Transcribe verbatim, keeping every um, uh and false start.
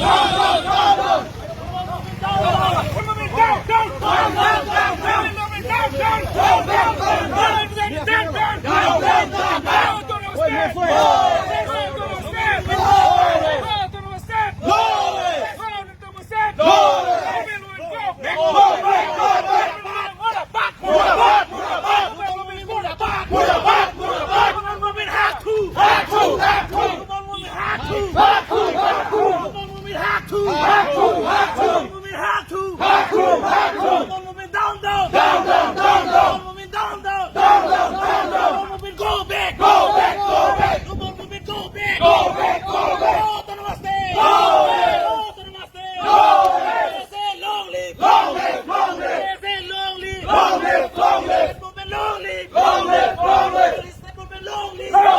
Go back! Go back! Go back! Go back! Go back! Go back! Go back! Autonomous State! Go back! Autonomous State! Go back! Long live! Long live! Long live! Long live! Long live! Long live! Long live! Long live!